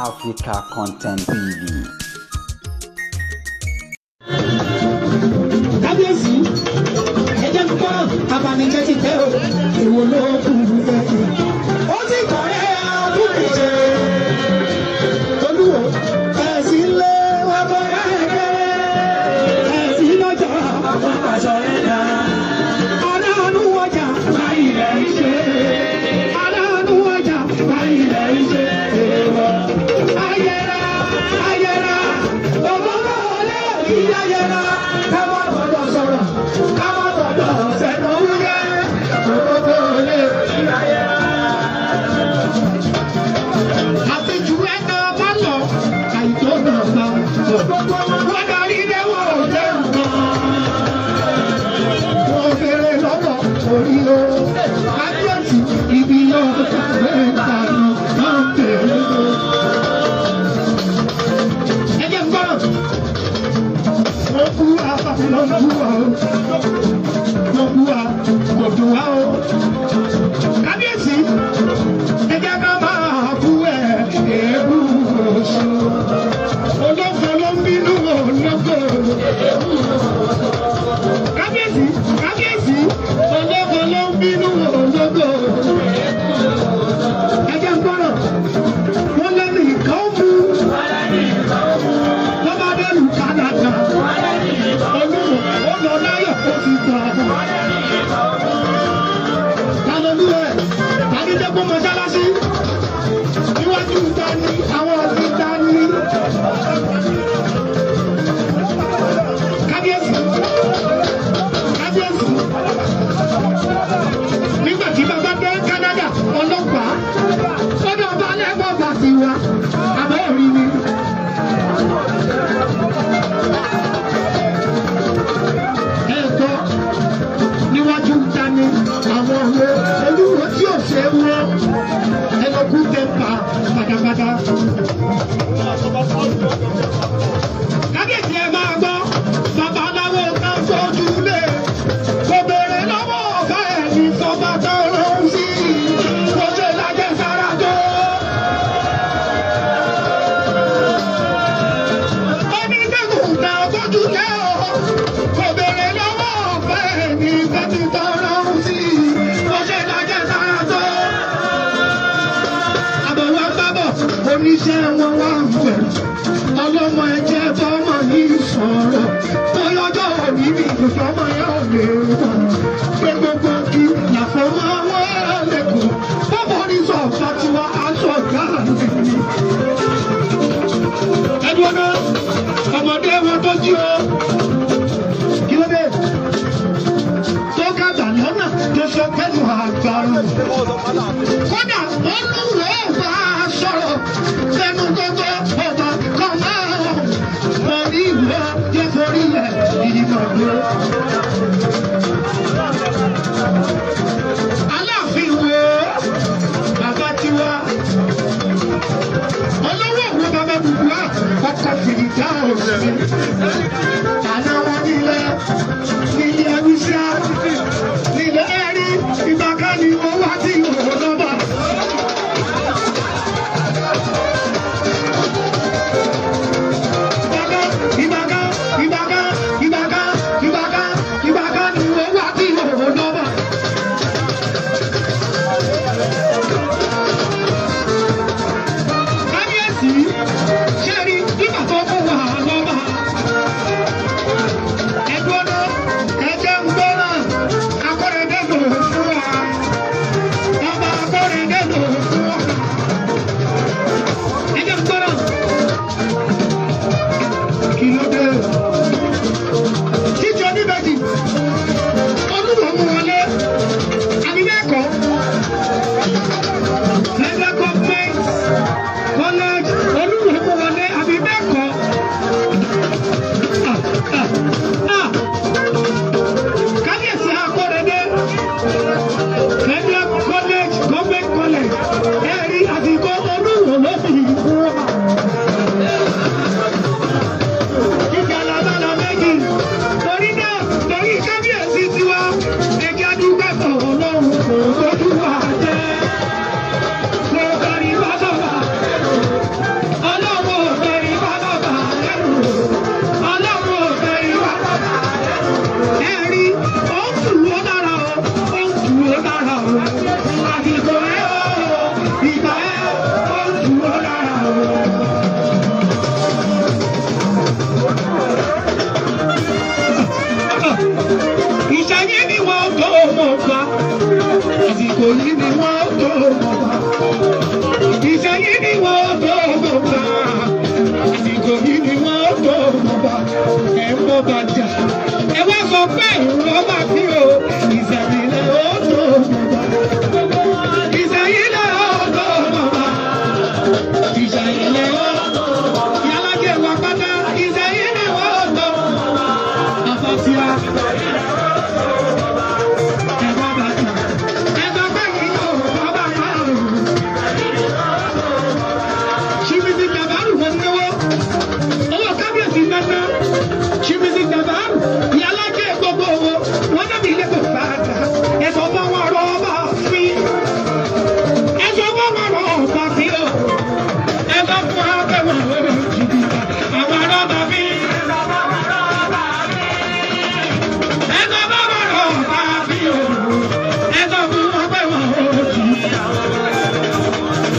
Africa Content TV. Kábíyèsí, ẹ jẹ́ gbọ́ abanijẹ́ ti tẹ́ o, èwo ló kù bẹ́ẹ̀. Ó ti kọ̀rẹ́ ọdún ìṣe. Olúwo, ẹ̀sìn lé wá bọ́ra ẹ̀kẹ́. Ẹ̀sìn lọ́jà àwọn aṣọ ẹ̀dá. Aláàánú ọjà láì rẹ̀ ṣe. Aláàánú ọjà láì rẹ̀ ṣe. Ayẹra, ayẹra, ọmọ náà lè kí ayẹra. Ká má gbọ́dọ̀ sọ̀rọ̀, ká má gbọ́dọ̀ fẹnu wúyẹ́. Ọmọ lè kí ayẹra. Àfijù ẹ̀nà bá lọ, àìtó náà bá bọ̀. Wọ́n darí lẹ́wọ̀ lẹ́rù kan. Wọ́n fèrè lọ́wọ́ orí o. Kábíyèsí ibi yóò tàbí ìtànà náà tẹ̀lé o. Ẹ jẹ́ n gbọ́rọ̀. Wọ́n bú wa, wọ́n bú wa o. Wọ́n bú wa, kò dùn wá o. Kábíyèsí, ẹ jẹ́ ká máa bú ẹ̀ èébú oṣù. Ológo ló ń bínú ológo. Kábíyèsí, kábíyèsí, ológo ló ń bínú ológo. Ẹ jẹ́ n gbọ́rọ̀. Wọ́n lẹ́nu ìkan mú. Wọ́n bá dẹ́lu Kánádà. Olúwo, ó lọ láyọ̀ ó ti gbà. Ta ló lú ẹ̀? Ta ní jẹ́ kó mọ́ṣáláṣí? Níwájú ta ni àwọn ọ̀sìn ta ni? Kábíyèsí, kábíyèsí. Nígbà tí bàbá dé Kánádà, ọlọ́pàá, ó dọ̀ bá lẹ́gbọ̀n bá ti wá, àbẹ́ òrí ni. Ẹ gbọ́, níwájú ta ni àwọn ọ̀rẹ́ olúwo tí ò ṣe wọ́n ẹlọ́kú tẹ pa pátápátá. Kábíyèsí ẹ máa gbọ́, babaláwo kan fojú lé, kò béèrè lọ́wọ́ ọ̀gá ẹ̀ ní fọba tó rán sí, kò ṣe lájẹ sára tó. Oníṣègùn kan fojú lé o, kò béèrè lọ́wọ́ ọ̀gá ẹ̀ ní fẹ́tí tó rán sí, kò ṣe lájẹ sára tó. Àbọ̀wọ́ bábọ̀, oníṣẹ́ wọn wá ń bẹ̀rù. Ọlọ́mọ ẹ̀jẹ̀ fọmọ yìí sọ̀rọ̀. Bóyọ́jọ́ òní mi kò fọmọ yẹn ò lè wọ̀. Pé gbogbo kí làfọmọ wọn lẹ́kọ̀ọ́. Bọ́bọ̀ ní sọ fatiwa aṣọ ọ̀gá mi. Ẹdùn ọ̀nà ọmọdé wọn tó jí o. Kí ló dé? Tó kábà lọ́nà tó sọ pẹ́lú àgbàrò. Kódà olúwo bá a sọ̀rọ̀ lẹ́nu gbogbo ọba kan máa orí ìwọ jẹ́ forí ẹ̀ ìdìbò. Aláàfin wo bàbá tiwa? Olówó wo bàbá bùbá ọkọ̀ fìdíjà òsì? Àná wọn nílẹ̀ nílẹ̀ Awúsá nílẹ̀ ẹ̀rí ìbákan ni wọ́n wá tí òun lọ́ba. Ìbàgá, ìbàgá, ìbàgá, ìbàgá, ìbàgá ni wọ́n wá tí òun lọ́ba. Kábíyèsí, ṣé rí nígbà tó kó wà lọ́ba? yìí ni wọ́n tó mọ̀ bá. Àsìkò yìí ni wọ́n tó mọ̀ bá. Ẹ̀ ń bọ́ bá jà. Ẹ wá sọ pé ìrọ̀ bá fi o. Ìṣẹ̀yìnlẹ̀ ó tó mọ̀ bá. Ìṣẹ̀yìnlẹ̀ ó tó mọ̀ bá. Ìṣẹ̀yìnlẹ̀ ó tó mọ̀ bá. Ìyálájẹ̀ wà pátá. Ìṣẹ̀yìnlẹ̀ ó tó mọ̀ bá. Bàbá tí a. Ẹ bọ́ bá jà. Ẹ sọ pé ìrọ̀ bá bá o. Ṣíbísí Jàbárù ló ń náwó. Owó kábíyèsí nánà. Ṣíbísí Jàbárù ìyálájẹ́ gbogbo owó. Wọ́n nábì ilé kò bá a dà. Ẹ̀sọ́ bá wọn rọ ọba fi. Ẹ̀sọ́ bá wọn rọ ọba fi o. Ẹ̀sọ́ fún akẹ́wọ̀n lórí jìbìtà. Àwọn arọ́ba fi. Ẹ̀sọ́ bá wọn rọ ọba fi. Ẹ̀sọ́ bá wọn rọ ọba fi o. Ẹ̀sọ́ fún akẹ́wọ̀n lórí jìbìtà.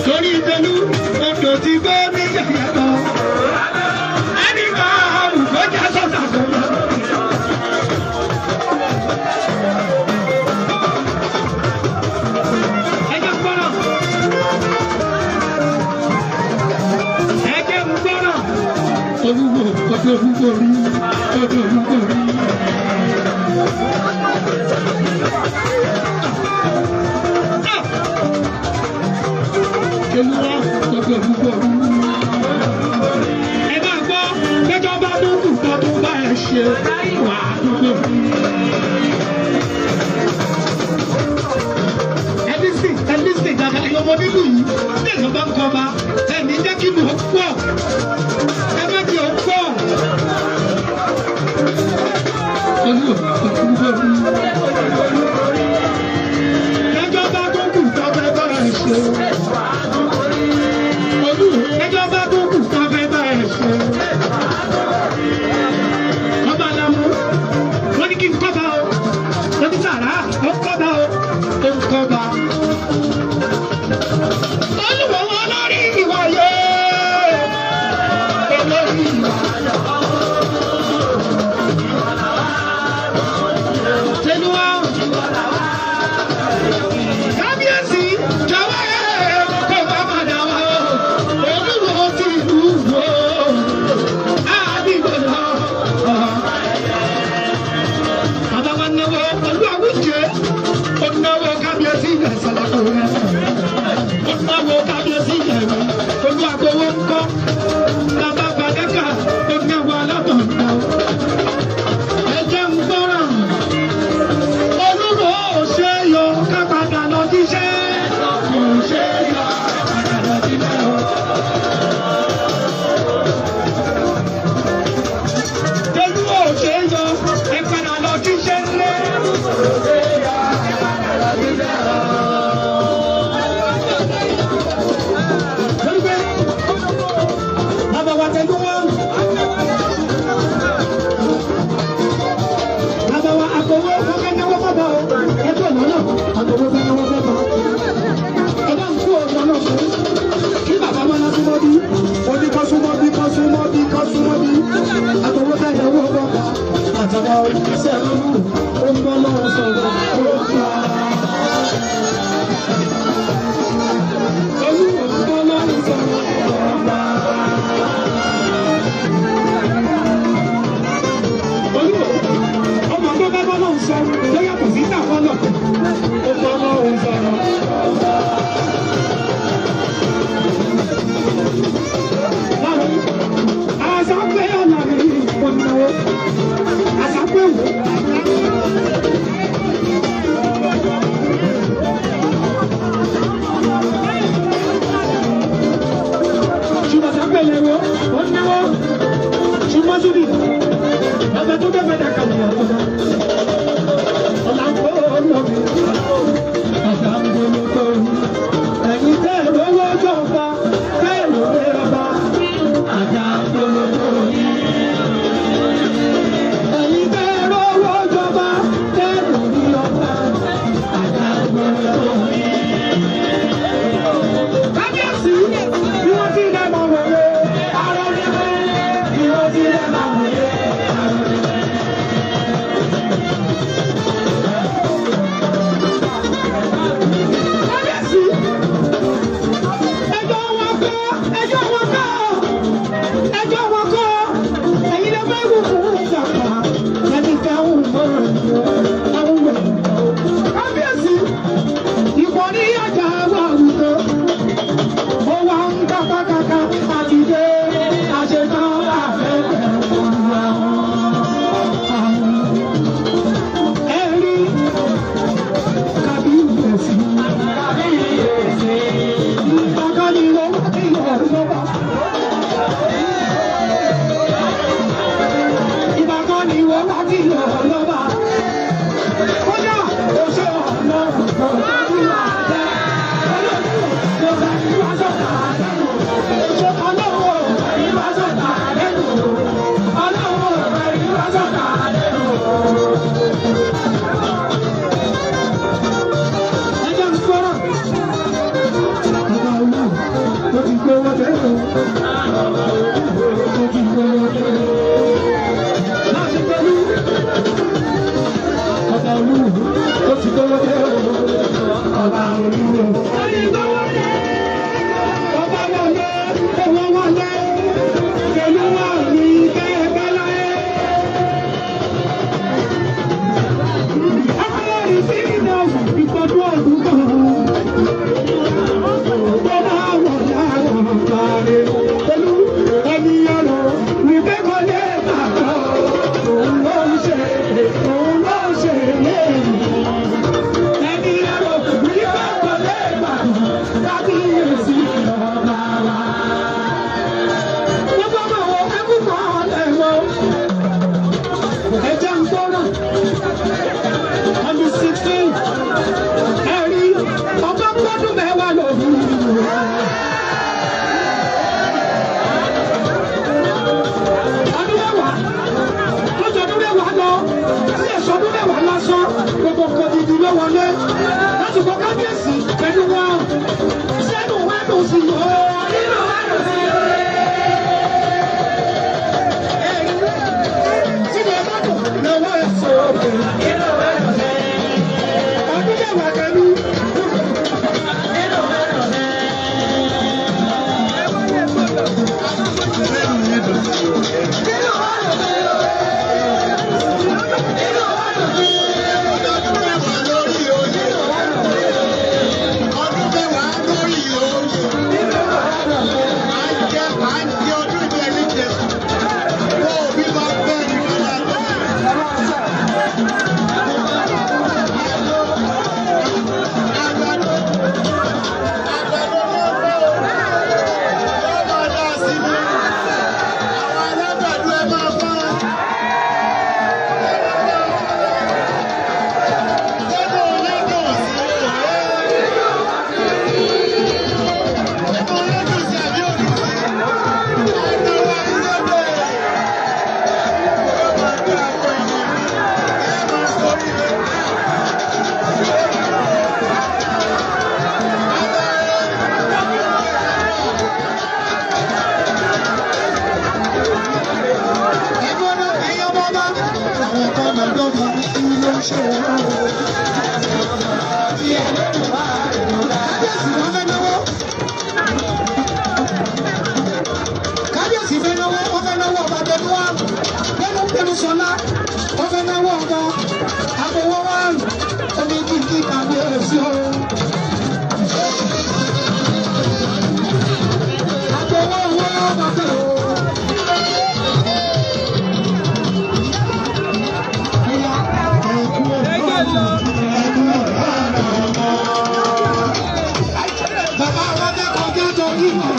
Torí ìtẹ̀lú odò ti gbé ní yẹ̀yẹ́ lọ. Ẹni máa rù kọjá sọ́tà tó lọ. Ẹ jẹ́ gbọ́rọ̀. Ẹ jẹ́ gbọ́rọ̀. Olúwo odò olúborí odò olúborí. Ah! Olúwa odò olúborí. Ẹ máa gbọ́ gbẹ́jọ́ bá dúkù tó tún bá ẹ ṣe wà á dúró. Ẹlísì ẹlísì dàgbà ẹ̀yọ́ ọmọ nínú yìí ní èso bá ń kọ́ ọba ẹ̀mí jẹ́ kí lù ó pọ̀ ẹ má jẹ́ ó pọ̀. Olúwa odò olúborí. Gbẹ́jọ́ bá dúkù tó fẹ́ bá ẹ ṣe. Olú ẹjọ́ bá dúkù tó fẹ́ bá ẹ ṣe. Ọba Lámú, wọ́n ní kí n kọ́ba o, wọ́n ní sàrà, ó ń kọ́ba o, ó ń kọ́ba. Olúwo wọn lórí ìwà yẹ, olórí ìwà. Tẹnuwa, kábíyèsí, jọ̀wọ́ ẹ̀ kó bá padà wá o, Olúwo ti lù wò ó, àdìgbò lọ. Bàbá wa náwó pẹ̀lú àwùjẹ, ó náwó kábíyèsí ilẹ̀ ìsàlàkò rẹ̀. Ó náwó kábíyèsí ilẹ̀ rẹ̀, olú àgbowó ń kọ́. Bàbá Fàdákà, ó náwó alábọ̀nà. Ẹ jẹ́ ń gbọ́ràn. Olúwo ò ṣe é yọ ká padà lọ jíṣẹ́. Kò ṣe é yọ ká padà lọ jíṣẹ́ o. Olúwo ò ṣe é yọ ẹ padà lọ jíṣẹ́ ńlẹ́. Lórí pé Ó ti gbówó dé o. Ó ti gbówó dé o. Láti pẹ̀lú ọba olúwo, ó ti gbówó dé o. Ọba olúwo. Ó ti gbówó dé. Ọba wọlé, owó wọlé, pẹ̀lú wà ní kẹ́kẹ́ láyé. Akọ́lẹ́rì sí ìdáhùn ìpọ́dún ọdún kan. Bọ́lá wọ̀ láwọn parí. Pẹ̀lú ẹni ọ̀rọ̀ wípé kò lè bàbọ̀. Òun ló ń ṣe, òun ló ń ṣe léyìn. Ẹni ọ̀rọ̀ wípé kò lè bàbọ̀. Kábíyèsí ọba wa. Gbogbo ọmọ wo ẹkún kan lẹ́wọ̀. Ẹja ń gbọ́ràn. On the 16th, ẹ̀rí ọba gbọ́dún mẹ́wàá lòdù. Ọdún mẹ́wàá tó jọ ọdún mẹ́wàá lọ sí ẹ̀sọ́ ọdún mẹ́wàá lásán gbogbo nǹkan gidi ló wọlé láti kọ́ kábíyèsí pẹ̀lú wọn. Sẹ́nu wẹ́nu sí i o. Nínú wẹ́nu sí i o. Ẹ̀rí tí mo bá dùn lọ́wọ́ ẹ̀sọ́ òkè. Nínú wẹ́nu sí i. Ọdún mẹ́wàá pẹ̀lú. Ọdún mẹ́wàá lórí oyè. À ń jẹ à ń jẹ ọdún ìbí ẹni jẹsùn. Bó o bí bá bẹ́ẹ̀ ní kọ́lá lọ. Àgbàdo àgbàdo ló ń bọ̀ o. Yóò máa dá sí mi. Àwọn alágbàdo ẹ máa bá. Tẹ́lẹ̀ olódùn sí o. Ẹgbọ́n ẹ̀yọ́ bàbá àwọn kan náà dọ́gba kí ló ń ṣe wọ́n o. Kábíyèsí wọn fẹ́ náwó. Kábíyèsí fẹ́ náwó, wọ́n fẹ́ náwó ọba tẹnu wá. Pẹ̀lú pẹ̀lú sọlá, wọ́n fẹ́ náwó ọba. Àbọ̀wọ́ wá omi kìkì kábíyèsí o. Àbọ̀wọ́ wọ́n ọba tẹ̀ o. Bàbá wa fẹ́ kọjá torí mọ̀.